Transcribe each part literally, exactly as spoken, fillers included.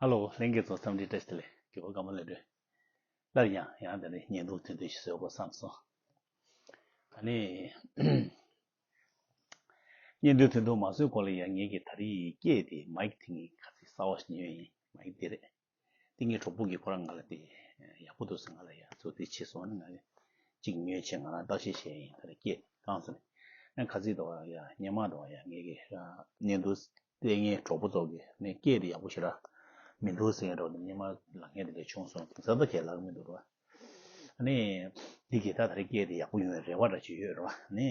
ཧ་ལོ། ལྷན་རྒྱས་ཚོ་འཚམས་འདྲི་བཀྲ་ཤིས་བདེ་ལེགས། རྒྱལ་བ་ཀརྨ་ལེགས་གྲོལ། སླར་ཡང་ཡང་དེ་ནས་བརྙན་ཐུང་ཐུང་ཐུང་ཞིག་བཟོ་དགོས་བསམ་སོང་། ད་ནི་བརྙན་ཐུང་ཐུང་ཐུང་མ་བཟོས་གོང་ལ་ཡང་ངེད་ཀྱི་ད་རེས་སྐད་དེ་མའིག་དེ་ངས་ག་ཚོད་གསར་བ་ཞིག་ཉོས་ཡིན། མའིག་དེ་རེད། དེ་ངའི་གྲོགས་པོ་གིས་ཁོ་རང་ང་ལ་དེ་ཡག་པོ་འདུག་ཟེར། ང་ལ་ཡང་ཚུར་དེ་བྱེད་སོང་ནི། ང་གཅིག་ཉོས་བྱས་ང་རང་བརྟག་དཔྱད་བྱས་ཡིན། ད་ནི་སྐད་བཏང་སོང་ནི། ཡང་ག་ཚོད་འདུག་ཡ། སྔོན་མ་འདུག་ཡ། ངེད་ཀྱི་བརྙན་ཐུང་བལྟས་མཁན་གྲོགས་པོ་ཚོ་གིས་ནི་སྐད་དེ་ཡག་པོ་ཞེ་དྲག་མི་འདུག་ཟེར་མཁན་འདྲ་བོ་དེ་སྔོན་མ་ལབ་མཁན་དེ་འདྲ་བྱུང་སོང་། དེང་སང་ད་གས་ལབ་མི་འདུག་ར། ཨ་ནི་འདི་གི་ད་ད་རེས་སྐད་དེ་ཡག་པོ་ཡོང་བའི་རེ་བ་འདྲ་ཅིག་ཡོད་ར་བ། ཨ་ནི་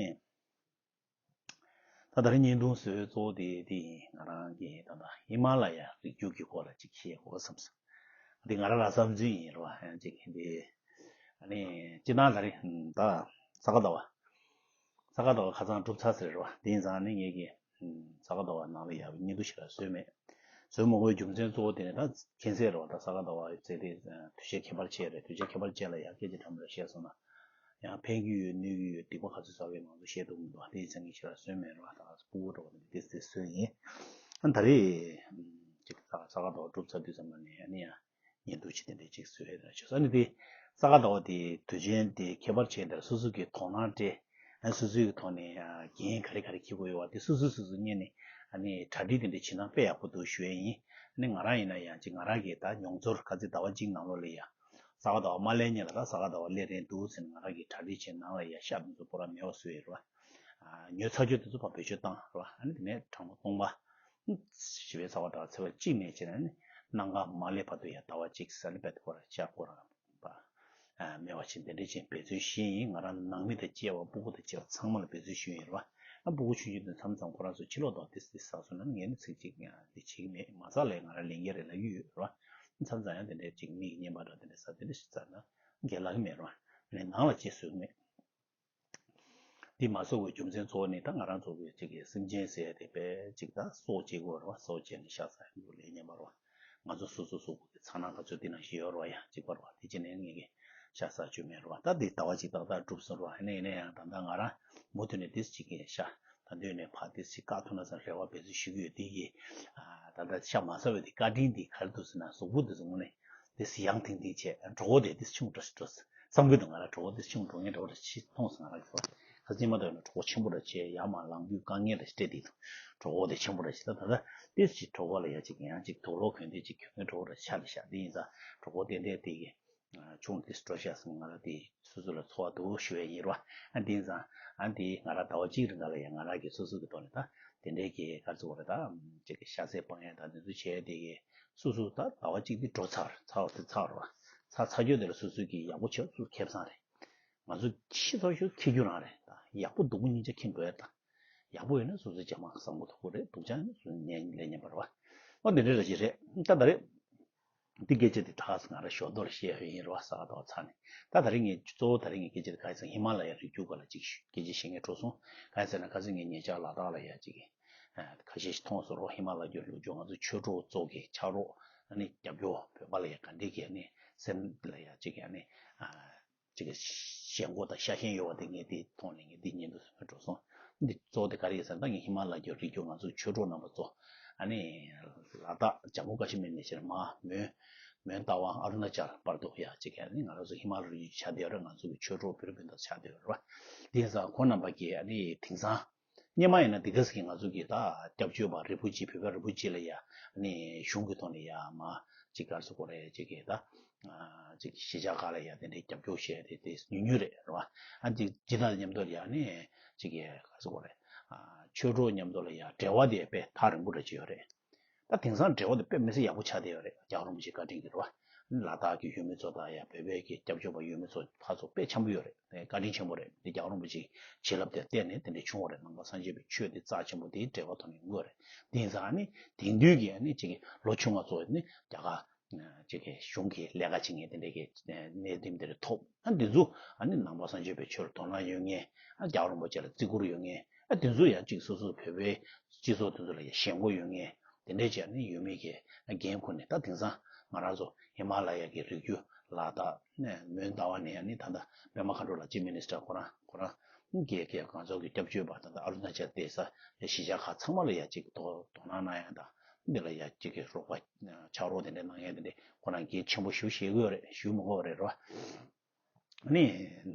ད་ད་རེས་བརྙན་ཐུང་བཟོས་གཙོ་བོ་དེ་དེ་ཡིན། ང་རང་གིས་ད་ལྟ་ཧི་མ་ལ་ཡ་རི་རྒྱུད་ཀྱི་སྐོར་ལ་ཅིག་བཤད་དགོས་བསམ་སོང་། འདི་ང་རང་ལ་བསམ་ཚུལ་ཡིན་ར་བ། ཡང་ཅིག་འདི་ཨ་ནི་སྤྱིར་བཏང་ད་རེས་ད་ས་ག་ཟླ་བ་ས་ག་ཟླ་བ་ཁ་སང་གྲུབ་ཚར་ཟེར་ར་བ། དེ་ཡིན་ཙང་ནི་ངེད་ཀྱིས་ས་ག་ཟླ་བ་ནང་ལ་ཡ་བརྙན་ཐུང་ཞིག་ལ་བཟོས་མེད། བཟོས་མ་དགོས་རྒྱུ་མཚན་གཙོ་བོ་དེ་ནི་ད་མཁྱེན་གསལ་རེད་བ། ད་ས་ག་ཟླ་བ་ཚེ་འདི་དུས་ཆེན་ཁྱད་པར་ཅན་རེད། དུས་ཆེན་ཁྱད་པར་ཅན་ལ་ཡང་སྐད་ཆ་ཕྲ་མོ་རེ་བཤད་སོང་ན་ཡང་ཕན་གྱི་ཡོད་གནོད་ཀྱི་ཡོད་སྡིག་པ་ག་ཚོད་བསགས་པའི་ང་ཚོ་བཤད་ཐུབ་མི་འདུག་དེ་ཡིན་ཙང་ངས་ཞེ་དྲག་བཟོས་མེད་རེད་བ། ད་སྤུ་གུ་འགྲོ་བ་དེ་དེ་དེ་བཟོས་ཡིན། ཨ་ད་རེས་ཅིག་ས་ག་ས་ག་ཟླ་བ་གྲུབ་ཚར་དུས་ཙམ་པ་ནས་ཨ་ནི་ཡང་བརྙན་ཐུང་ཅིག་དེ་འདྲས་ཅིག་བཟོས་ཡོད་ར། ཆོག་ས་ནི་དེ་ས་ག་ཟླ་བ་དེ་དུས་ཆེན་དེ་ཁྱད་པར་ཅན་དེར་སོ་སོ་གི་དོ་སྣང་སྤྲད། ཨ་སོ་སོའི་ཐོག་ནས་ཨ་འགན་ག་རེ་ག་རེ་འཁྱེར་དགོས་ཡོད་བ་དེ་སོ་སོས་སོ་སོ་རྙེད་ནས་ཨ་ནི་གྲ་སྒྲིག་དེ་འདྲ་བྱེད་ན་དཔེ་ཡག་པོ་འདུག་ཞུ་ཡས་ཡིན། ཨ་ནི་ང་རང་ཡིན་ན་ཡང་ཅིག་ང་རང་གི་ད་མྱོང་ཚོར་ག་ཚོད་ཟླ་བ་གཅིག་ནང་ལོགས་ལ་ཡ་ས་ག་ཟླ་བ་མ་སླེབས་སྔོན་ལ་ད་ས་ག་ཟླ་བ་སླེབས་རན་འདུག་ཟེར་ནས་ང་རང་གིས་གྲ་སྒྲིག་བྱས། ནང་ལ་ཡ་ཤ་དེ་ཚོ་པོ་ར་མེད་པ་བཟོས་ཡོད་རེད་བ། ཨ་ཉོས་ཚར་རྒྱུ་དེ་ཚོ་ཕར་བེད་སྤྱོད་བཏང་རེད་བ། ཨ་ནི་དེ་ནས་གྲངས་པ་སྟོང་པ་བཞི་པའི་ཚེས་པ་དང་ཚེས་པ་གཅིག་ནས་བྱས་ནས་ནི་གནམ་གང་མ་སླེབས་བར་དུ་ཡ་ཟླ་བ་གཅིག་ས་ནི་པད་དེ་པོ་ར་ཤ་པོ་ར་པ། ཨ་མེད་པ་བྱས་དེ་འདྲ་ཅིག་འབད་བརྩོན་བྱས་ཡིན། ང་རང་ནང་མི་དང་བཅས་པ་སྤུ་གུ་དང་བཅས་པ་ཚང་མ་ལ་འབད་བརྩོན་ཞུས་ཡིན་རེད་བ། ཨ་སྤུ་གུ་ཆུང་ཆུང་དེ་མཚམས་མཚམས་ཁོ་རང་ཚོ་ཕྱི་ལོགས་དང་ཏིས་ཏིས་ཟ་སོང་ན་ངས་ནི་ཚིག་གཅིག་ཡང་དེ་བྱེད་ཀྱི་མེད། མ་ཟ་ལས་ང་རང་ལས་འགན་རེད་ལབ་ཀྱི་ཡོད་རེད་བ། མཚམས་མཚམས་ཡང་དེ་འདྲ་ཅིག་མིག་གིས་བརྙན་པ་འདྲ་དེ་འདྲ་ཟ་དེ་འདྲ་ཞིག་ཟ་ན་འགན་ལབ་ཀྱི་མེད་རེད་བ། ནས་ནང་ལ་ཅིག་བཟོས་ཀྱི་མེད། འདི་མ་བཟོ་བའི་རྒྱུ་མཚན་གཙོ་བོ་ནི་ད་ང་རང་ཚོ་གི་གཅིག་གི་སེམས་ཅན་ཟེར་དེ་དཔེ་གཅིག་ད་སྲོག་བཅད་དགོས་རེད་བ། སྲོག་བཅད་ནས་ཤ་ཟ་ཡ་འདུག་ལས་ཉན་པ་རེད་བ། ང་ཚོ་སོ་སོ་སོ་གི་ཚ་ན་ག་ཚོད་འདི་ནང་བཞིན་ཡོད་རེད་བ། ཡ་གཅིག་པ་རེད་བ། དེ་ཅི་ནས་ངེད་ཀྱི་ཤ་ཟ་རྒྱུ་མེད་རེད་བ། ད་འདི་ཟླ་བ་གཅིག་ཏག་ཏག་འགྲུབ་སོང་རེད་བ། ཡིན་ན་ཡང་ད་ལྟ་ང་རང་མུ་མཐུད་ནས་ཏིས་གཅིག་གི་ཤ་ད་འདོད་ནས་ཕར་ཏིས་གཅིག་བཀག་ཐུབ་ན་བསམ་རེ་བ་འབད་རྩོལ་ཞུ་གི་ཡོད། དེ་གི་ད་ལྟ་ཤ་མ་ཟ་བའི་དེ་བཀའ་དྲིན་འདི་ག་རེ་འདུག་ཟེར་ན་གཟུགས་པོ་འདི་ཚོ་དངོས་གནས་ཏིས་ཡང་ཐིང་ཐིང་བྱས། གྲོད་ཁོག་དེ་ཏིས་ཆུང་འགྲོ་འགྲོ་བསམ་གི་འདུག་ང་རང་གྲོད་ཁོག་ཏིས་ཆུང་འགྲོ་ངེས་འགྲོ་འདྲ་ཅིག་མཐོང་སོང་། ང་རང་གི་ཁ་སང་ཉི་མ་དང་ནི་གྲོད་ཁོག་ཆེན་པོ་འདྲ་བྱས། ཡར་མར་ལངས་རྒྱུའི་དཀའ་ངལ་འདྲ་ཞིག་འཕྲད་བསྡད་འདུག་གྲོད་ཁོག་དེ་ཆེན་པོ་འདྲ་ཞིག་ད་ད་ལྟ་ཏིས་ཅིག་གྲོད་ཁོག་ལ་ཡ་ཅིག་ཡང་ཅིག་དུག་ལོག་གོན་དེ་ཅིག་གྱོན་མཁན་གྲོད་ཁོག་འདྲ་ཆགས་འདྲ་ཤག་དེ་ཡིན་ཙང་གྲོད་ཁོག་ཏན་ཏན་དེ་གི་ཆུང་ཏིས་འགྲོ་ཤག་སོང་། ང་རང་དེ་སོ་སོ་ལ་ཚོར་བ་འདུག་ཞུ་ཡས་ཡིན་རེད་བ། ཨ་དེ་ཡིན་ཙང་ཨ་དེ་ང་རང་ཟླ་བ་གཅིག་རིང་ག་ལ་ཡ་ང་རང་གི་སོ་སོ་གི་ཐོག་ནས་ད་དེ་འདྲའི་གི་ག་རེ་ཟེར་དགོས་རེད། ད་ཅིག་གི་ཤ་ཟད་སྤང་ཡས་ད་དེ་ཚོ་བྱས་དེ་གི་སོ་སོ་ད་ཟླ་བ་གཅིག་དེ་འགྲོ་ཚར་ཚར་བ་དེ་ཚར་རེད་བ། ཚར་ཚར་རྒྱུ་དེ་ལ་སོ་སོ་གི་ཡག་པོ་བྱས་སོ་སོ་ཁེ་བཟང་རེད། ང་ཚོ་ཤི་ཚར་ཤོག་ཁེ་རྒྱུ་རང་རེད། ད་ཡག་པོ་སྡུག་པོ་གཉིས་ཆ་ཁེ་འགྲོ་ཡ། ད་ཡག་པོ་ཡོད་ན་སོ་སོའི་ཇ་མ་བསམ་བློ་ཐུབ་ཀྱི་རེད། སྡུག་ཅག་ཡིན་ན་སོ་སོ་ཉན་ལས་ཉན་པ་རེད་བ། ཨོ་དེ་འདྲའི་རེ་ཞིག་རེད། ད་ད་རེད། འདི་སྐད་ཆ་དེ་དྲག་ང་རང་ཞོར་དོར་བཤད་ཡོད་ཡིན་རེད་བ། ས་ག་ཟླ་བ་ཚར་ནས། ད་ད་རེས་ངས་གཙོ་བོ་ད་རེས་ངས་སྐད་ཆ་དེ་ག་རེ་ཟེར་ན་ཧི་མ་ལ་ཡའི་རི་རྒྱུད་སྐོར་ལ་ཅིག་སྐད་ཆ་བཤད་མཁན་འགྲོ་སོང་། ག་རེ་ཟེར་ན་ཁ་སང་ངས་ཉེ་ཆར་ལ་དྭགས་ལ་ཡ་ཅིག་གི་ཁ་ཤས་ཤིག་མཐོང་སོང་རོ། ཧི་མ་ལ་ཡའི་རི་རྒྱུད་ང་ཚོ་ཆོས་གྲོགས་ཚོ་གི་ཕྱག་རོགས་ཨ་ནི་རྒྱབ་སྐྱོར་བོད་པ་ལ་ཡ་ག་འདྲས་ཀྱི་ཨ་ནི་སེམས་ལ་ཡ་ཅིག་གི་ཨ་ནི་ཅིག་གི་ཞེན་ཁོག་དང་ཤ་ཞེན་ཡོད་པ་དེ་ངས་དེ་མཐོང་ནས་ངས་དེ་བརྙན་ཐུང་བཟོ་མཁན་འགྲོ་སོང་། འདི་གཙོ་བོ་དེ་ག་རེ་ཡིན་ཟེར་ན་ད་ངས་ཧི་མ་ལ་ཡའི་རི་རྒྱུད་ང་ཚོ་ཆོས་གྲོགས་རྣམ་པ་ཚོ་ཨ་ནི་ལ་དྭགས་ཇམ་མུ་ཀ་ཤི་མིར་ནས་བྱས་ནས་མར་མོན་མོན་རྟ་དབང་ཨ་རུ་ན་ཅལ་བར་དུ་ཡ་ཅིག་གི་ཨ་ནི་ང་རང་ཚོ་ཧི་མ་ལ་ཡའི་རི་རྒྱུད་ཆགས་བསྡད་ཡོད་རེད། ང་ཚོ་གི་ཆོས་གྲོགས་བོད་རིགས་སྤུན་ཟླ་ཆགས་བསྡད་ཡོད་རེད་བ། དེ་ཡིན་ཙང་ཁོང་རྣམ་པ་གིས་ཨ་ནི་དེང་སང་སྔོན་མ་ཡིན་ན་འདི་ག་ཟེར་གི་ང་ཚོ་གི་ད་སྐྱབས་བཅོལ་བ་རིལ་བུ་ཅི་བོད་པ་རིལ་བུ་ཅི་ལ་ཡ་ཨ་ནི་གཞུང་གི་ཐོག་ནས་ཡ་མ་ཅིག་ག་རེ་ཟེར་དགོས་རེད། ཅིག་གི་ད་ཅིག་གཞིས་ཆགས་ཁག་ལ་ཡ་དེ་འདྲའི་རྒྱབ་སྐྱོར་བྱས་དེ་དེ་ཉུང་ཉུང་རེད་རེད་བ། ཨ་ཅིག་སྤྱི་ཚོགས་མཉམ་དུ་ཡ་ཨ་ནི་ཅིག་གི་ག་རེ་ཟེར་དགོས་རེད། ཆོས་གྲོགས་མཉམ་དུ་ལ་ཡ་འབྲེལ་བ་དེ་དཔེ་ཐག་རིང་པོ་འདྲ་ཅིག་ཡོད་རེད། ད་དེང་སང་འབྲེལ་བ་དེ་དཔེ་མི་སྲིད་ཡག་པོ་ཆགས་བསྡད་ཡོད་རེད། རྒྱལ་བ་རིན་པོ་ཆེའི་བཀའ་དྲིན་གྱིས་རེད་བ། ལ་དྭགས་ཀྱི་ཡུལ་མི་ཚོ་དང་ཡང་བོད་པའི་གི་སྐྱབས་བཅོལ་བ་ཡུལ་མི་ཚོ་ཕར་ཚོ་དཔེ་འཆམ་པོ་ཡོད་རེད། དེ་བཀའ་དྲིན་ཆེན་པོ་རེད། དེ་རྒྱལ་བ་རིན་པོ་ཆེའི་བྱིན་རླབས་དེ་བརྟེན་ནས་དེ་འདྲ་བྱུང་བ་རེད། ནང་པ་སངས་རྒྱས་པའི་ཆོས་དེ་རྩ་ཆེན་པོ་དེའི་འབྲེལ་བ་ཐོག་ནས་ཡོང་གི་རེད། དེ་ཡིན་ཙང་ཨ་ནི་དེང་དུས་ཀྱི་ཨ་ནི་ཅིག་ལོ་ཆུང་བ་ཚོ་ནི་རྒྱ་གར་ཅིག་གི་གཞུང་གི་ལས་ཀ་བྱེད་མཁན་དེ་འདྲ་གི་གནས་རིམ་དེ་འདྲ་ཐོབ། ཨ་འདི་ཚོ་ཨ་ནི་ནང་པ་སངས་རྒྱས་པའི་ཆོས་ལ་དོ་སྣང་ཡོད་མཁན། ཨ་རྒྱལ་བ་རིན་པོ་ཆེ་ལ་བརྩི་བཀུར་ཡོད་མཁན། ཨ་དེ་ཚོ་ཡང་གཅིག་སོ་སོ་བོད་པའི་སྤྱི་ཚོགས་དེ་ཚོ་ལ་ཡང་ཞེན་ཁོག་ཡོད་མཁན་དེ་འདྲས་ཅིག་ནི་ཡོད་མེད་ཀྱི་འགན་ཁུར་ནས། ད་དེང་སང་ང་རང་ཚོ་ཧི་མ་ལ་ཡ་གི་རི་རྒྱུད་ལ་དྭགས་ནས་མོན་རྟ་དབང་ནས་ནི་ད་ལྟ་པད་མ་མཁའ་འགྲོ་ལགས་ཅིབ་མི་ནི་སི་ཊར་ཁོ་རང་ཁོ་རང་གིས་གིས་ང་ཚོ་གི་སྐྱབས་བཅོལ་བ་དང་ཨ་རུ་ན་ཅལ་བསྡད་ས་གཞིས་ཆགས་ཁག་ཚང་མ་ལ་ཡ་ཅིག་དོ་དོ་སྣང་གནང་ཡ་དང་ འདི་ལ་ཡ་གཅིག་གི་རོགས་པ་ཕྱག་རོགས་དེ་འདྲས་གནང་མཁན་དེ་འདྲས་ཁོ་རང་གལ་ཆེན་པོ་ཞེ་པོ་ཤེས་ཀྱི་ཡོད་རེད། ཞུ་མི་དགོས་པ་རེད་རོ། ཨ་ནི་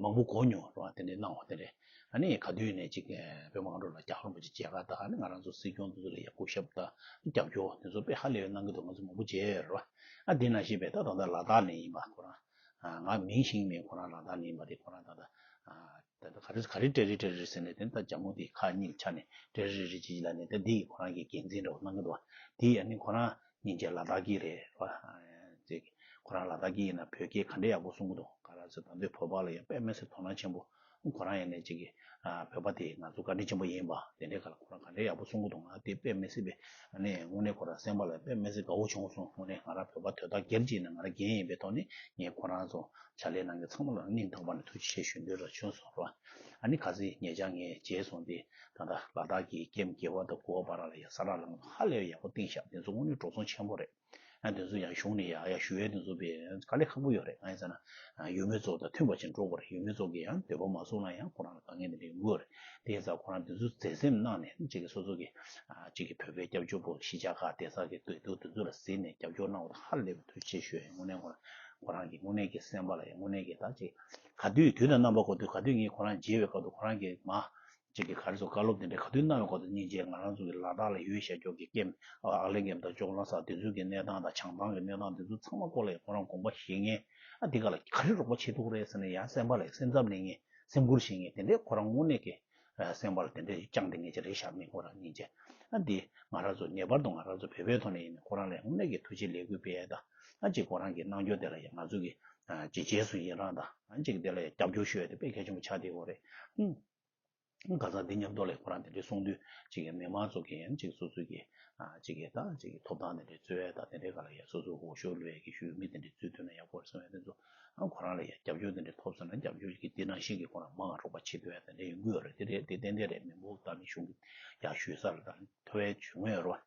མང་པོ་གོ་མྱོང་རོ། དེ་འདྲས་གནང་བ་དེ་འདྲས། ཨ་ནི་ག་དུས་ནས་གཅིག་པད་མ་སྒང་དྲུག་ལ་རྒྱལ་བ་རིན་པོ་ཆེ་མཇལ་ཁ་དང་། ཨ་ནི་ང་རང་ཚོ་སྲིད་སྐྱོང་དེ་ཚོ་ལ་ཡ་སྐུ་ཞབས་དང་རྒྱབ་སྐྱོར་དེ་ཚོ་དཔེ་ཧ་ལས་པའི་གནང་གི་འདུག་ང་ཚོ་མང་པོ་མཇལ་ཡོད་རོ། ཨ་དེ་ནང་བཞིན་པའི་ད་ད་ལྟ་ལ་དྭགས་ནས་ཡིན་པ་ཁོ་རང་། ང་མིང་ཤེས་ཀྱི་མེད། ཁོ་རང་ལ་དྭགས་ནས་ཡིན་པ་རེད། ཁོ་རང་ད་ལྟ་ད་ལྟ་ག་རེ་ག་རེ་ཊེ་རི་ཊོ་རི་ཟེར་ནས་དེ་ད་རྒྱ་མོ་དེ་ཁ་གཉིས་ཆ་ནས་ཊེ་རི་ཊོ་རི་གཅིག་ལ་ནས་ད་འདི་ཁོ་རང་གི་འགན་འཛིན་འདྲ་བོ་གནང་གི་འདུག་དེ་ཡང་ནི་ཁོ་རང་སྙིང་རྗེ་ལ་དྭགས་ཀྱི་རེད་བ། ཅིག་ཁོ་རང་ལ་དྭགས་ཀྱི་ཡིན་ན་བོད་སྐད་ག་འདྲས་ཡག་པོ་གསུང་གི་འདུག་ག་རེ་ཟེར་ད་འདོད་བོད་པ་ལ་ཡང་དཔེ་མི་སྲིད་དོ་སྣང་ཆེན་པོ། ཁོ་རང་ཡང་ནས་ཅིག་གི་བོད་པ་དེ་ང་ཚོ་བཀའ་དྲིན་ཆེན་པོ་ཡིན་པ་དེ་འདྲས་ག་ལ་ཁོ་རང་ག་འདྲས་ཡག་པོ་གསུང་གི་འདུག་ང་དེ་དཔེ་མི་སྲིད་པའི་ཨ་ནི་དངོས་གནས་ཁོ་རང་སེམས་པ་ལ་དཔེ་མི་སྲིད་དགའ་བོ་བྱུང་སོང་། དངོས་གནས་ང་རང་བོད་པ་དོན་དག་སྒེར་གཅིག་ནས་ང་རང་རྒན་ཡིན་པའི་ཐོག་ནས་ངས་ཁོ་རང་ཚོ་ཕྱག་ལས་གནང་མཁན་ཚང་མ་ལ་སྙིང་ཐག་པ་ནས་ཐུགས་རྗེ་ཆེ་ཞུ་འདོད་ར་བྱུང་སོང་ར། ཨ་ནི་ཁ་སང་ཉེ་ཆར་ངས་མཇལ་སོང་སྟེ་ད་ལྟ་ལ་དྭགས་ཀྱི་ཀེམ་བརྒྱད་པ་དང་དགུ་པ་བར་ལ་ཡ་ས་ར་ལམ་ཧ་ལས་ཡག་པོ་བཏིང་ཤག་དེ་ཚོ་དངོས་གནས་འགྲོ་སོང་ཆེན་པོ་རེད། ཨ་དེ་ཚོ་ཡང་གཞུང་ནས་ཡ་ཡ་ཞུ་ཡས་དེ་ཚོ་དཔེ་དཀའ་ལས་ཁག་པོ་ཡོད་རེད། གང་ཡིན་ཟེར་ན་ཡུལ་མི་ཚོ་དང་མཐུན་པ་ཅིག་འགྲོ་དགོས་རེད། ཡུལ་མི་ཚོ་གིས་ཡང་འདོད་པ་མ་བཟུང་ན་ཡང་ཁོ་རང་ལ་དཀའ་ངལ་དེ་འདྲ་ཡོང་གི་ཡོད་རེད། དེ་ཡིན་ཙང་ཁོ་རང་དེ་ཚོ་མཛེས་སེམས་གནང་ནས་ཅིག་གི་སོ་སོ་གི་ཨ་ཅིག་གི་བོད་པའི་སྐྱབས་བཅོལ་བ་གཞིས་ཆགས་ཁག་སྡོད་ས་གི་སྡོད་སྡོད་དེ་ཚོ་ལ་གཟིགས་ནས་སྐྱབས་བཅོལ་གནང་བ་དང་ཧ་ལས་པའི་ཐུགས་རྗེ་ཆེ་ཞུ་ཡ་ཡིན། དངོས་གནས་ཁོ་རང་ཁོ་རང་གི་དངོས་གནས་ཀྱི་སེམས་པ་ལ་ཡང་དངོས་གནས་ཀྱི་ད་ཅིག་ག་དུས་དུས་དང་རྣམ་པ་གོ་དུས་ག་དུས་ངས་ཁོ་རང་མཇལ་བའི་སྐབས་དུ་ཁོ་རང་གི་མ་ཅིག་གི་ག་རེ་ཟེར་བཀའ་སློབ་དེ་འདྲ་ག་དུས་གནང་བའི་སྐབས་དུ་སྙིང་རྗེ། ང་རང་ཚོ་གི་ལ་དྭགས་ལ་ཡོད་བྱ་ཆོག་གི་ཀེམ་ཨ་ཨག་ལེན་ཀེམ་དང་ཅོག་ལང་ས་དེ་ཚོ་གི་གནས་སྟངས་དང་བྱང་ཐང་གི་གནས་སྟངས་དེ་ཚོ་ཚང་མ་སྐོར་ལ་ཡང་ཁོ་རང་དགོངས་པ་བཞེས་མཁན། ཨ་དེ་ག་ལ་ག་རེ་རོགས་པ་བྱེད་ཐུབ་རེད་ཟེར་ནས་ཡང་སེམས་པ་ལ་སེམས་འཚབ་ལེན་མཁན་སེམས་ཁུར་བྱེད་མཁན་དེ་འདྲའི་ཁོ་རང་དངོས་གནས་ཀྱི་སེམས་པ་ལ་དེ་འདྲའི་བཅངས་བསྡད་མཁན་ཅིག་རེད་ཤག་མི་ཁོ་རང་སྙིང་རྗེ། ཨ་འདི་ང་རང་ཚོ་ངེས་པར་དུ་ང་རང་ཚོ་བོད་པའི་ཐོག་ནས་ཡིན་ན་ཁོ་རང་ལ་དངོས་གནས་ཀྱི་ཐུགས་རྗེ་ལེགས་འབུལ་སྤེལ་ཡས་དང་། ཨ་ཅིག་ཁོ་རང་གི་གནང་སྐྱོར་དེ་ལ་ཡང་ང་ཚོ་གི་ཨ་ཅིག་རྗེས་སུ་ཡི་རང་དང་། ཨ་ཅིག་དེ་ལ་ཡང་རྒྱབ་སྐྱོར་ཞུ་ཡས་དེ་དཔེ་གལ་ཆེན་པོ་ཆགས་བསྡད་ཡོད་རེད། ཨུམ། ཁ་སང་འདི་མཉམ་དུ་ལ་ཁོ་རང་དེ་འདྲའི་གསུང་དུས་ཅིག་གི་མི་མང་ཚོ་གི་ཡང་ཅིག་སོ་སོ་གི་ཨ་ཅིག་གི་ད་ཅིག་གི་ཐོབ་ཐང་དེ་འདྲའི་རྩོད་ཡས་དང་། དེ་འདྲའི་སྒང་ལ་ཡང་སོ་སོ་འོས་ཤོག་བླུག་ཡས་ཀྱི་ཞུ་མི་དེ་འདྲའི་རྩོད་ཐུབ་ན་ཡག་པོ་རེད་བསམ་ཡས་དེ་ཚོ། ཨ་ཁོ་རང་ལ་ཡང་རྒྱབ་སྐྱོར་དེ་འདྲ་ཐོབ་སོང་ན་རྒྱབ་སྐྱོར་གྱི་དེ་ནང་བཞིན་གྱི་ཁོ་རང་མང་ང་རོགས་པ་བྱེད་ཐུབ་ཡ་དེ་འདྲ་ཡོང་གི་ཡོད་རེད། དེ་རེད། དེ་ཏན་ཏན་རེད། མི་འབོར་ད་ནི་གཞུང་གི་ཡར་ཞུ་ས་ལ་ད་ཐོབ་ཡ་བྱུང་ཡོད་རེད་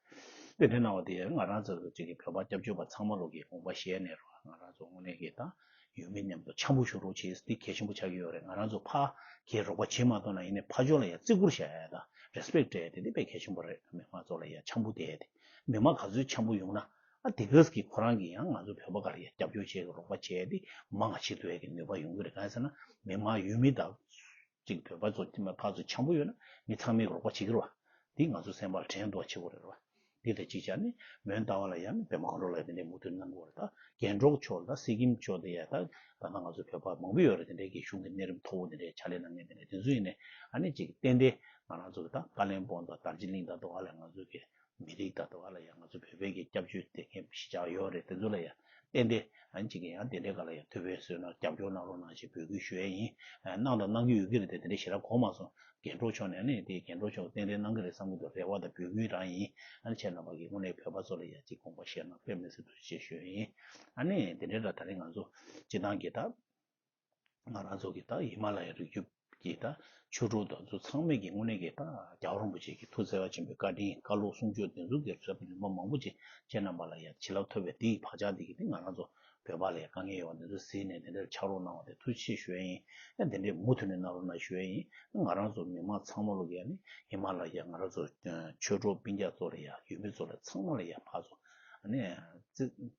བ། དེ་འདྲ་གནང་བ་དེ་ང་རང་ཚོ་གཅིག་གི་བོད་པ་སྐྱབས་བཅོལ་བ་ཚང་མ་ལོག་གི་དགོངས་པ་བཞེས་ནས་རེད་བ། ང་རང་ཚོ་དངོས་གནས་ཀྱི་ད་ཡུལ་མི་མཉམ་དུ་འཆམ་པོ་བཞུགས་རོགས་བྱེད། དེ་གལ་ཆེན་པོ་ཆགས་ཀྱི་ཡོད་རེད། ང་རང་ཚོ་ཕར་གྱི་རོགས་པ་བྱེད་མ་ཐུབ་ན་ཡིན་ནའི་ཕར་ཕྱོགས་ལ་ཡང་བརྩི་བཀུར་བྱ་ཡ་དང་རེ་སི་པེག་སྤྲད་ཡ་དེ་དེ་དཔེ་གལ་ཆེན་པོ་རེད། མི་མང་ཚོ་ལ་ཡང་འཆམ་པོ་བསྡད་ཡ་དེ། མི་མང་ག་ཚོད་འཆམ་པོ་ཡོང་ན། ཨ་དེ་གས་ཀྱིས་ཁོ་རང་གིས་ཡང་ང་ཚོ་བོད་པ་ག་ལ་ཡ་སྐྱབས་བཅོལ་བྱེད་ཀྱི་རོགས་པ་བྱས་ཏེ་མང་ང་བྱེད་ཐུབ་ཡ་གི་ནུས་པ་ཡོང་གི་རེད། གང་ཡིན་ཟེར་ན་མི་མང་ཡུལ་མི་དང་གཅིག་བོད་པ་ཚོ་དེ་མ་ཕར་ཚུར་འཆམ་པོ་ཡོད་ན་མི་ཚང་མས་རོགས་པ་བྱེད་ཀྱི་རེད་བ། དེ་ང་ཚོ་སེམས་པ་ལ་དྲན་འདུག་བ་བྱེད་དགོས་རེད་བ། དེ་དང་གཅིག་ཆར་ནི་མོན་རྟ་དབང་ལ་ཡང་ནི་པད་མ་མགོན་པོ་ལ་དེ་འདྲའི་མུ་མཐུད་གནང་དགོས་རེད། ད་རྒྱན་སྒྲོག་ཕྱོགས་ལ་ད་སི་ཀིམ་ཕྱོགས་དེ་ཡ་ད་ད་ལྟ་ང་ཚོ་བོད་པ་མང་པོ་ཡོད་རེད། དེ་འདྲའི་གི་གཞུང་གི་གནས་རིམ་མཐོ་བོ་དེ་འདྲའི་ཕྱག་ལས་གནང་མཁན་དེ་འདྲའི་དེ་ཚོ་ཡིན་ནའི་ཨ་ནི་གཅིག་ཏན་ཏན་ང་རང་ཚོ་གི་ད་ཀ་ལེན་སྤོང་དང་དར་ཇི་ལིང་དང་དེ་བ་ལ་ང་ཚོ་གི་མི་རིགས་དང་དེ་བ་ལ་ཡང་ང་ཚོ་བོད་པའི་གི་སྐྱབས་བཅོལ་དེ་གའི་གཞིས་ཆགས་ཡོད་རེད། དེ་ཚོ་ལ་ཡང་ཏན་ཏན་ཨ་ནི་གཅིག་གི་ཡང་དེ་འདྲའི་སྒང་ལ་ཡང་ཐུབ་པའི་བཟོས་ན་རྒྱབ་སྐྱོར་གནང་རོགས་གནང་ཞེས་འབོད་སྐུལ་ཞུ་ཡས་ཡིན། གནང་དང་གནང་གི་ཡོད་ཀྱི་རེད་དེ། དེ་འདྲའི་ཞེ་དྲག་གོ་མ་སོང་། རྒྱན་སྒྲོག་ཕྱོགས་ནས་ཨ་ནི་དེ་རྒྱན་སྒྲོག་ཕྱོགས་ཏན་ཏན་གནང་གི་རེད་བསམ་གྱི་འདུག་རེ་བ་དང་འབོད་སྐུལ་རང་ཡིན། ཨ་ནི་ཁྱེད་རྣམ་པ་གི་དངོས་གནས་བོད་པ་ཚོ་ལ་ཡང་གཅིག་དགོངས་པ་བཞེས་གནང་། དཔེ་མི་སྲིད་ཐུགས་རྗེ་ཆེ་ཞུ་ཡས་ཡིན། ཨ་ནི་དེ་འདྲའི་ལ་ད་རེས་ང་ཚོ་སྤྱི་བཏང་གི་ད་ང་རང་ཚོ་གི་ད་ཧི་མ་ལ་ཡའི་རི་རྒྱུད་ཀྱི་ད་ཆོས་གྲོགས་དེ་ཚོ་ཚང་མས་ཀྱི་དངོས་གནས་ཀྱི་ད་རྒྱལ་བ་རིན་པོ་ཆེ་གི་ཐུགས་བརྩེ་བ་ཆེན་པོའི་བཀའ་དྲིན་བཀའ་སློབ་གསུང་ཆོས་དེ་ཚོ་གི་ཟབ་ནུས་པ་མང་པོ་ཅིག་ཁྱེད་རྣམ་པ་ལ་ཡང་བྱིན་རླབས་ཐོབ་པའི་དེའི་བག་ཆགས་དེ་གི་དེ་ང་རང་ཚོ་བོད་པ་ལ་ཡང་དཀའ་ངལ་ཡོད་པ་དེ་ཚོ་གཟིགས་ནས་དེ་འདྲར་ཕྱག་རོགས་གནང་བ་དེ་ཐུགས་རྗེ་ཆེ་ཞུ་ཡས་ཡིན། ཨ་དེ་འདྲའི་མུ་མཐུད་ནས་གནང་རོགས་གནང་ཞུ་ཡས་ཡིན། ང་རང་ཚོ་མི་མང་ཚང་མ་ལོག་གི་ཨ་ནི་ཧི་མ་ལ་ཡ་ང་རང་ཚོ་ཆོས་གྲོགས་སྤུན་ཀྱག་ཚོ་ལ་ཡ་ཡུལ་མི་ཚོ་ལ་ཚང་མ་ལ་ཡ་ཕར་ཚུར་ཨ་ནི་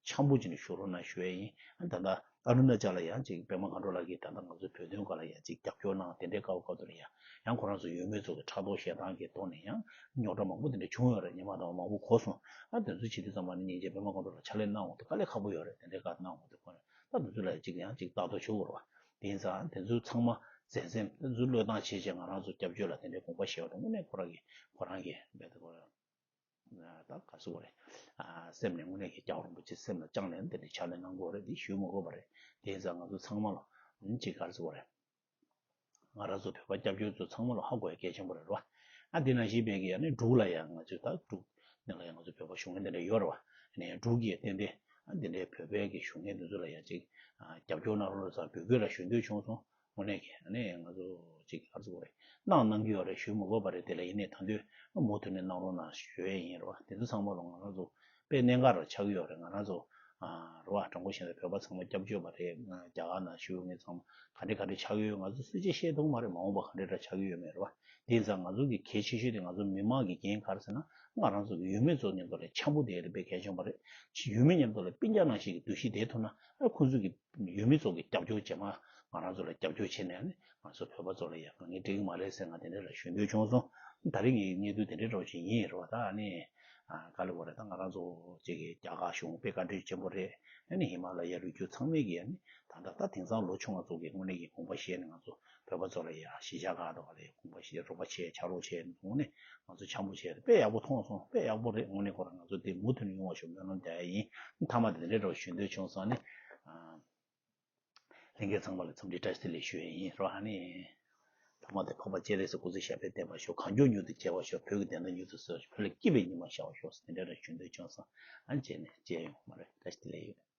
འཆམ་པོ་བྱས་ནས་བཞུགས་རོགས་གནང་ཞུ་ཡས་ཡིན། ཨ་ད་ལྟ་ཨ་རུ་ན་ཅལ་ལ་ཡང་ཅིག་པད་མ་མཁའ་འགྲོ་ལགས་ཀྱིས་ད་ལྟ་ང་ཚོའི་བོད་དོན་སྒང་ལ་ཡང་ཅིག་རྒྱབ་སྐྱོར་གནང་། དེ་འདྲའི་སྐབས་སྐབས་དེ་ལ་ཡང་ཡང་ཁོ་རང་ཚོ་ཡུལ་མི་ཚོ་གི་ཕྲག་དོག་ཞེ་སྡང་གི་ཐོག་ནས་ཡང་རྙོག་དྲ་མང་པོ་དེ་འདྲ་བྱུང་ཡོད་རེད། ཉི་མ་དང་མང་པོ་གོ་སོང་། ཨ་དེ་ཚོ་བྱེད་དུས་ཙམ་པ་ནི་སྙིང་རྗེ། པད་མ་མཁའ་འགྲོ་ལགས་ཕྱག་ལས་གནང་འོང་དུས་དཀའ་ལས་ཁག་པོ་ཡོད་རེད། དེ་འདྲའི་སྐབས་གནང་འོང་དུས་ཁོ་རང་ད་དེ་ཚོ་ལ་ཅིག་ཡང་ཅིག་ལྟ་རྟོག་བྱེད་དགོས་རེད་བ། དེ་ཡིན་ཙང་དེ་ཚོ་ཚང་མ་མཛད་སེམས་དེ་ཚོ་བློས་བཏང་བྱས་བྱས་ང་རང་ཚོ་སྐྱབས་བཅོལ་ལ་དེ་འདྲའི་དགོངས་པ་བཞེས་པ་དང་དངོས་གནས་ཁོ་རང་གི་ཁོ་རང་གི་རྦད་དེ་ཁོ་རང་ད་ག་ཟེར་དགོས་རེད། ཨ་སེམས་ནས་དངོས་གནས་ཀྱི་རྒྱལ་བ་རིན་པོ་ཆེ་སེམས་ལ་བཅངས་ནས་དེ་འདྲའི་ཕྱག་ལས་གནང་དགོས་རེད། དེ་ཞུ་མི་དགོས་པ་རེད། དེ་ཡིན་ཙང་ང་ཚོ་ཚང་མ་ལ་ཅིག་ག་རེ་ཟེར་དགོས་རེད། ང་རང་ཚོ་བོད་པ་སྐྱབས་བཅོལ་ཚོ་ཚང་མ་ལ་ཧ་གོ་ཡ་གལ་ཆེན་པོ་རེད་རོ། ཨ་དེ་ནང་བཞིན་པའི་གི་ཡ་ནི་འབྲུག་ལ་ཡང་ང་ཚོས་ད་འབྲུག་ནང་ལ་ཡང་ང་ཚོ་བོད་པ་བཞུགས་མཁན་དེ་འདྲ་ཡོད་རེད་བ། ཨ་ནི་འབྲུག་གིས་ཏན་ཏན་ཨ་དེ་འདྲའི་བོད་པའི་གི་བཞུགས་མཁན་དེ་ཚོ་ལ་ཡང་ཅིག་ཨ་རྒྱབ་སྐྱོར་གནང་རོགས་ཟེར་འབོད་སྐུལ་ར་ཞུ་འདོད་བྱུང་སོང་། དངོས་གནས་ཀྱི་ཨ་ནི་ང་ཚོ་ཅིག་ག་རེ་ཟེར་དགོས་རེད། གནང་གནང་གི་ཡོད་རེད། ཞུ་མི་དགོས་པ་རེད། དེ་ལ་ཡིན་ནའི་ད་དུང་མུ་མཐུད་ནས་གནང་རོགས་གནང་ཞུ་ཡས་ཡིན་རེད་བ། དེ་ཚོ་ཚང་མ་ལ་ང་རང་ཚོ་དཔེ་གནད་འགག་ར་ཆགས་ཀྱི་ཡོད་རེད། ང་རང་ཚོ་ཨ་ རེད་བ། དྲང་པོ་བཤད་ན་བོད་པ་ཚང་མ་སྐྱབས་བཅོལ་བ་རེད། རྒྱ་གར་ནང་བཞུགས་མཁན་ཚང་མ་ག་འདྲ་ག་འདྲ་ཆགས་ཀྱི་ཡོད། ང་ཚོ་སུས་ཅིག་ཤེས་ཐུབ་མ་རེད། མ་འོངས་པ་ག་འདྲ་འདྲ་ཆགས་ཀྱི་ཡོད་མེད་རེད་བ། དེ་ཡིན་ཙང་ང་ཚོ་གི་གལ་ཆེ་ཤོས་དེ་ང་ཚོ་མི་མང་གི་འགན་ག་རེ་ཟེར་ན། ང་རང་ཚོ་གི་ཡུལ་མི་ཚོ་མཉམ་དུ་ལ་འཆམ་པོ་བསྡད་ཡ་དེ་དཔེ་གལ་ཆེན་པོ་རེད། ཡུལ་མི་མཉམ་དུ་ལ་སྤུན་ཀྱག་ནང་བཞིན་གྱི་འདུ་ཤེས་བསྡད་ཐུབ་ན། ཨ་ཁོང་ཚོ་གི་ཡུལ་མི་ཚོ་གི་རྒྱབ་སྐྱོར་རྗེས་མ་ང་རང་ཚོ་ལ་རྒྱབ་སྐྱོར་བྱས་ནས་ཨ་ནི་ང་ཚོ་བོད་པ་ཚོ་ལ་ཡ་དཀའ་ངལ་འཕྲད་ཀྱི་མ་རེད་ཟེར་ང་དེ་འདྲ་ལ་ཞུ་འདོད་བྱུང་སོང་། ད་རིང་གི་གནས་ཚུལ་དེ་འདྲའི་འདྲ་བོ་ཞིག་ཡིན་རེད་བ། ད་ཨ་ནི་ཨ་ག་ལ་བ་རེད། ད་ང་རང་ཚོ་ཅིག་གི་རྒྱ་གར་གཞུང་དཔེ་བཀའ་དྲིན་ཆེན་པོ་རེད། ཨ་ནི་ཧི་མ་ལ་ཡ་རི་རྒྱུད་ཚང་མས་ཀྱི་ཨ་ནི་ད་ལྟ་ད་དེང་སང་ལོ་ཆུང་བ་ཚོ་གི་དངོས་གནས་ཀྱི་དགོངས་པ་བཞེས་ནས་ང་ཚོ་བོད་པ་ཚོ་ལ་ཡ་གཞིས་ཆགས་ཁག་དང་བ་ལ་ཡ་དགོངས་པ་བཞེས། རོགས་པ་བྱས། ཕྱག་རོགས་བྱས། དངོས་གནས་ང་ཚོ་འཆམ་པོ་བྱས་ཏེ་དཔེ་ཡག་པོ་མཐོང་སོང་། དཔེ་ཡག་པོ་རེད། དངོས་གནས་ཁོ་རང་ང་ཚོ་དེ་མུ་མཐུད་ནས་ཡོང་བ་ཞུ་སྨོན་ལམ་རྒྱག་ཡ་ཡིན། མཐའ་མ་དེ་འདྲའི་འདྲ་བོ་ཞུ་འདོད་བྱུང་སོང་། ཨ་ནི་ཨ། ལྷན་རྒྱས་ཚང་མ་ལ་འཚམས་འདྲི་བཀྲ་ཤིས་བདེ་ལེགས་ཞུ་ཡ་ཡིན་རོགས། ཨ་ནི་ཐ་མ་དེ་འཕགས་པ་སྤྱན་རས་གཟིགས་སྐུ་ཚེ་ཞབས་པད་བརྟན་པར་ཤོག་གངས་ལྗོངས་མྱུར་དུ་རྒྱས་པར་ཤོག་བོད་ཀྱི་བདེན་མཐའ་མྱུར་དུ་གསལ་བར་ཤོག་བོད་ལ་སྐྱིད་པའི་ཉི་མ་ཤར་བར་ཤོག་དེ་འདྲ་རང་ཞུ་འདོད་བྱུང་སོང་། ཨ་ནི་བྱས་ནས་མཇལ་ཡོང་མ་རེད། བཀྲ་ཤིས་བདེ་ལེགས་ཡོད།